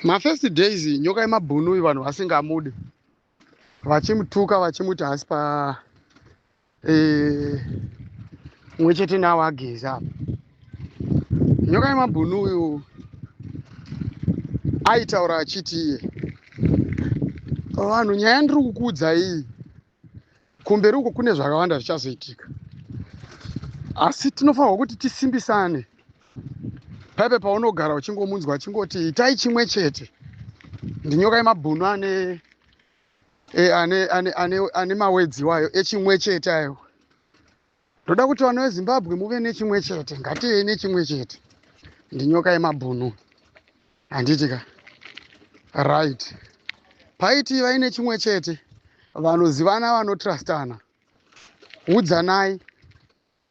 Mafirst days Nyoka yemabhunu uyu vanhu vasingamude, vachimutuka, vachimuti hasi pa mumwe chete nawo aGeza apa. Nyoka yemabhunu uyu aitaura achiti iye, "Vanhu, nyaya ndiri kukuudza iyi, kumberi uko kune zvakawanda zvichazoitika, asi tinofanirwa kuti tisimbisane." Paipe paunogara uchingomunzwa achingoti itai chimwe chete, ndiNyoka yemabhunu ane e, ane ane ane ane mawedzi wayo echimwe chete ayo. "Ndoda kuti vanhu veZimbabwe muve nechimwe chete, ngativei nechimwe chete." Ndinyoka yemabhunu, handiti ka? Right, paiti vaine chimwe chete, vanozivana, vanotrustana, udzanai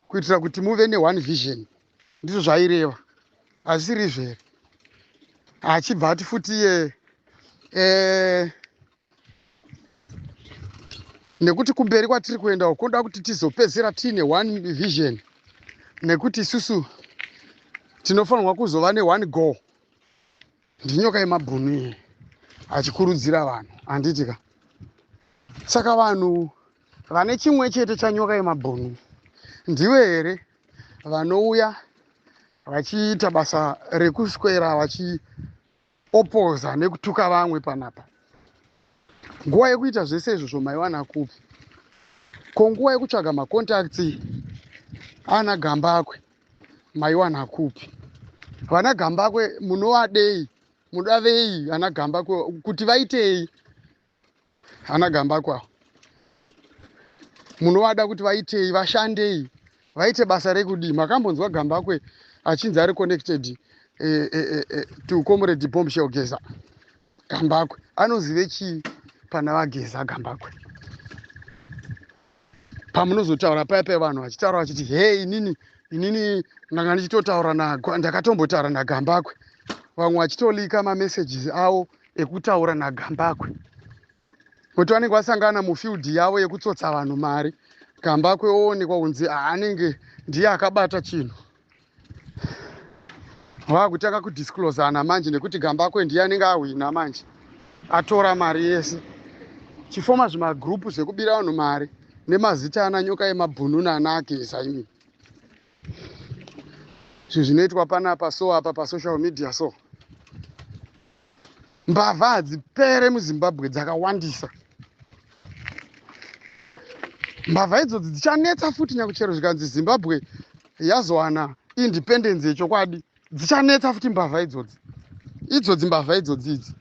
kuitira kuti muve neone vision. Ndizvo zvaireva, hazvisiri zvere? Achibva ati futi iye nekuti kumberi kwatiri kuenda kunoda kuti tizopedzisira tiine one vision, nekuti isusu tinofanirwa kuzova neone goal. Ndinyoka yemabhunu iye achikurudzira vanhu, handiti ka? Saka vanhu vane chimwe chete chaNyoka yemabhunu ndiwe here vanouya vachiita basa rekuswera vachiopoza nekutuka vamwe panapa? Nguva yekuita zvese izvozvo maiwana kupi? Ko nguva yekutsvaga macontacts ana Gambakwe maiwana kupi? Vana Gambakwe munovadei? Muda vei ana Gambakwe? Kuti vaitei ana Gambakwe avo? Munovada kuti vaitei? Vashandei? Vaite basa rekudii? Makambonzwa Gambakwe achinzi ari connected to Comrade Bombshell Geza? Gambakwe anozive chii pana vaGeza? Gambakwe, pamunozotaura paya paya, vanhu vachitaura vachiti, "Hei, inini ndanga ndichitotaura, ndakatombotaura naGambakwe," vamwe vachitolika mamessages avo ekutaura naGambakwe, kuti vanenge vasangana mufield yavo yekutsotsa vanhu mari. Gambakwe oonekwa kunzi anenge ndiye akabata chinhu, vaakutanga kudisclosana manje, nekuti Gambakwe ndiye anenge ahwina manje, atora mari yese, chifoma zvimagrupu zvekubira vanhu mari nemazita ana Nyoka yemabhunu naana aGeza. Imi, zvinhu zvinoitwa panapa so, apa pasocial media so, mbavha hadzipere muZimbabwe, dzakawandisa mbavha idzodzi, dzichanetsa futi. Nyakuchero zvikanzi Zimbabwe yazowana independence yechokwadi, dzichanetsa futi mbavha idzodzi. Idzodzi mbavha idzodzi idzi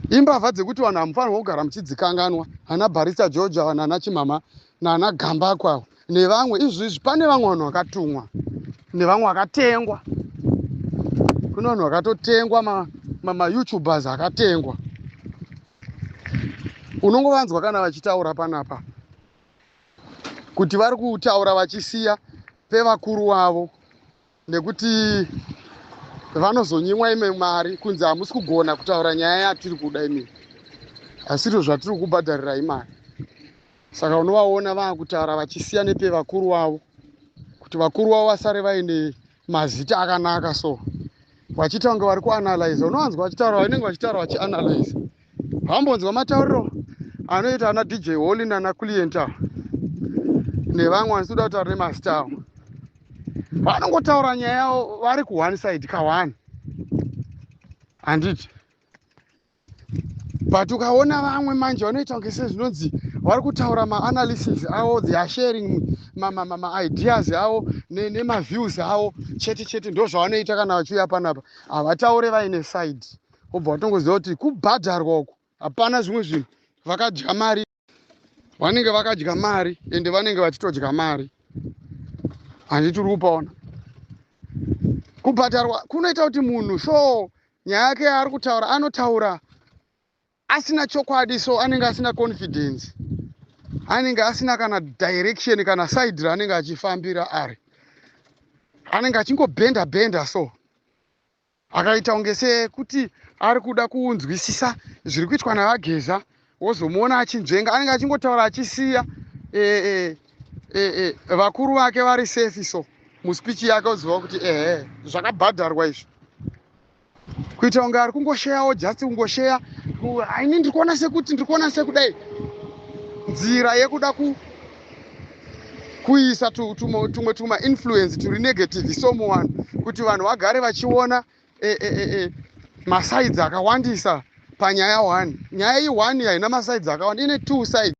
imbavha dzekuti vanhu hamufanirwa kugara muchidzikanganwa. Ana Barista George ava, nana Chimama, nana Gambakwe avo nevamwe izvizvi, pane vamwe vanhu vakatumwa nevamwe vakatengwa. Kune vanhu vakatotengwa, mayoutubers akatengwa. Unongovanzwa kana vachitaura panapa kuti vari kutaura vachisiya pevakuru vavo, nekuti vanozonyimwa imwe mari, kunzi hamusi kugona kutaura nyaya yatiri kuda imi, asizvo zvatiri kubhadharirai mari. Saka unovaona vaakutaura vachisiya nepevakuru vavo, kuti vakuru vavo vasare vaine mazita akanaka. So vachiita kunge vari kuanalyza, unovanzwa vachitaura, vanenge vachitaura vachianalyza. Vambonzwa matauriro anoita ana DJ Holly nana Clienta nevamwe vanisi kuda kutaura nemazita avo, vanongotaura nyaya yavo vari kuone side ka1, handiti? But ukaona vamwe manje vanoita kunge sezvinonzi vari kutaura maanalysis avo, they are sharing maideas avo nemaviews avo chete chete. Ndo zvavanoita kana vachiuya panapa, havataure vaine side. Wobva watongoziva kuti kubhadharwa uku, hapana zvimwe zvinhu. Vakadya mari, vanenge vakadya mari, ende vanenge vachitodya mari, handiti? Uri kupaona kubhadharwa kunoita kuti munhu so nyaya yake yaari kutaura anotaura asina chokwadi, so anenge asina confidence, anenge asina kana direction, kana side raanenge achifambira ari, anenge achingobhenda bhenda. So akaita kunge sekuti ari kuda kunzwisisa zviri kuitwa navaGeza, wozomuona achinzvenga, anenge achingotaura achisiya vakuru vake vari safe. So muspeech yake uziva kuti ehe, zvakabhadharwa izvi. Kuita kunge ari kungosheyawo, just kungosheya. Aini ndiri kuona sekuti, ndiri kuona sekudai, nzira yekuda kuisa tumwe tumainfluence turi negative so muvanhu, kuti vanhu vagare vachiona masides akawandisa panyaya one. Nyaya iyi one haina masides akawanda, ine two sides.